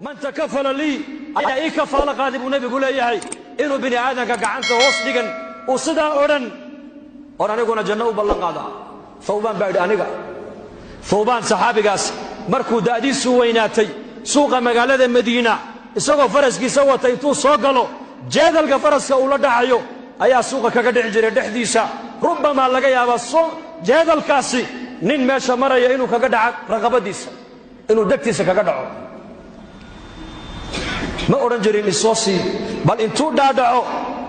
Man takafala lii ayaa ii kafaalo qaaday buu nebigu leeyahay, inuu bini aadamka gacanta hoos dhigan uu sidaa odhan oon aniguna janno u ballan qaadaa. Thawbaan baa idhi aniga. Thawbaan saxaabigaas markuu da'diisu weynaatay suuqa magaalada Madiina isagoo faraskiisa wata intuu soo galo jeedalka faraska uu la dhacayo ayaa suuqa kaga dhici jiray dhexdiisa. Rubamaa laga yaabaa jeedalkaasi nin meesha maraya inuu kaga dhaca raqabadiisa, inuu degtiisa kaga dhaco. Ma odhan jirin isoo sii, bal intuu dhaadhaco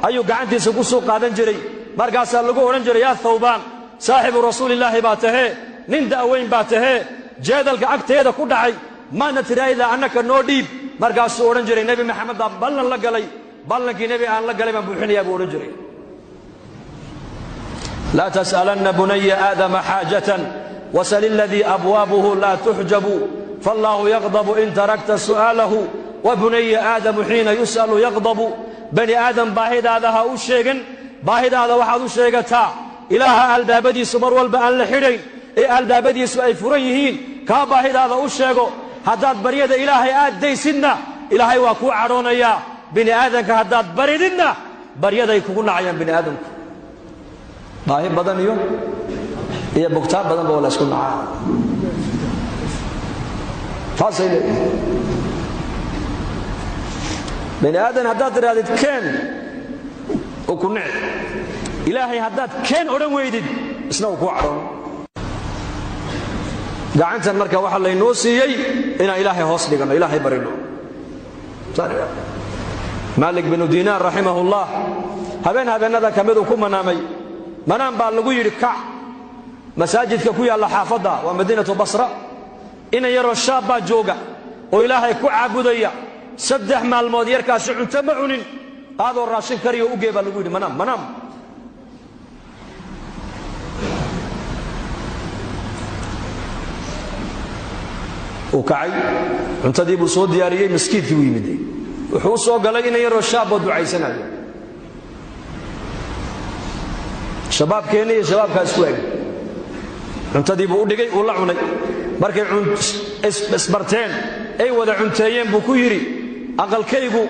ayuu gacantiisa ku soo qaadan jiray. Markaasaa lagu odhan jiray, yaa Thawbaan, saaxibu rasuulillaahi baa tahee, nin da'weyn baa tahee, jeedalka agteeda ku dhacay maadna tidhaahdaa annaka noo dhiib. Markaasuu odhan jiray, Nebi Maxamed baan ballan la galay, ballankii nebi aan la galay baan buuxinayaa buu odhan jiray. Laa tas'alanna bunaya aadama xaajatan wasal iladii abwaabuhu laa tuxjabu faallaahu yaqdabu in tarakta su'aalahu wa bunaya aadamu xiina yus'alu yaqdabu. Bani aadam baahidaada ha u sheegan, baahidaada waxaad u sheegataa Ilaaha albaabadiisu mar walba aan la xidhayn ee albaabadiisu ay furan yihiin, kaa baahidaada u sheego. Haddaad baryada Ilaahay aad daysidna Ilaahay waa kuu cadhoonayaa. Bini aadamka haddaad barididna baryaday kugu nacayaan bini aadamku. Baahi badan iyo bugtaan badanba waa la isku nacaa, taasay leeyihin. Bini aadan haddaad tidhahdid keen, uu ku nici. Ilaahay haddaad keen odhan weydid isna uu kuu cadhoon. Gacantan marka waxaa laynoo siiyey inaan Ilaahay hoos dhiganno, Ilaahay barino. Maalik binu Diinaar raximahullah habeen habeennada ka miduu ku manaamay. Manaam baa lagu yidhi, kac, masaajidka ku yaalla xaafadda, waa madiinatu Basra, inan yaroo shaab baa jooga oo Ilaahay ku caabudaya. 3 maalmood yarkaasi cunto ma cunin, qaadoo raashin kariyo u gee baa lagu yidhi. Manaam manaam uu kacay, cuntadii buu soo diyaariyey, maskiidkii buu yimid. Wuxuu u soo galay inan yaroo shaab oo ducaysanayo. Shabaabkeenna iyo shabaabkaa isku eg. Cuntadii buu u dhigay, uu la cunay. Markay isbarteen ay wada cunteeyeen buu ku yidhi, aqalkaygu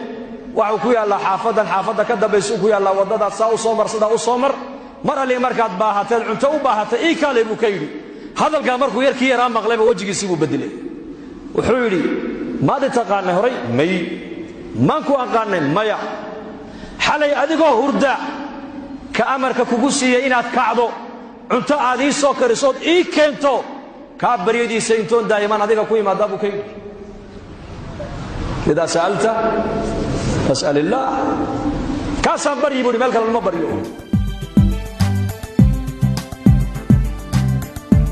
waxuu ku yaallaa xaafaddan, xaafadda ka dambaysuu ku yaallaa, waddadaas saa u soo mar, sidaa u soo mar, mar allii markaad baahateed cunto u baahatay ii kaalay buu ka yidhi. Hadalkaa markuu yarkii yaraa maqlayba wejigiisii buu beddelay. Wuxuu yidhi, maad i taqaanay horay? May. Maan ku aqaanay? Maya. Xalay adigoo hurda ka amarka kugu siiyey inaad kacdo, cunto aad ii soo karisood ii keento, kaa baryadiisa intoon daa'imaan adiga ku imaadaa buu ka yidhi. Idaa sa'alta fas'al illaah. Kaasaan baryi buu yidhi, meel kale lama baryo.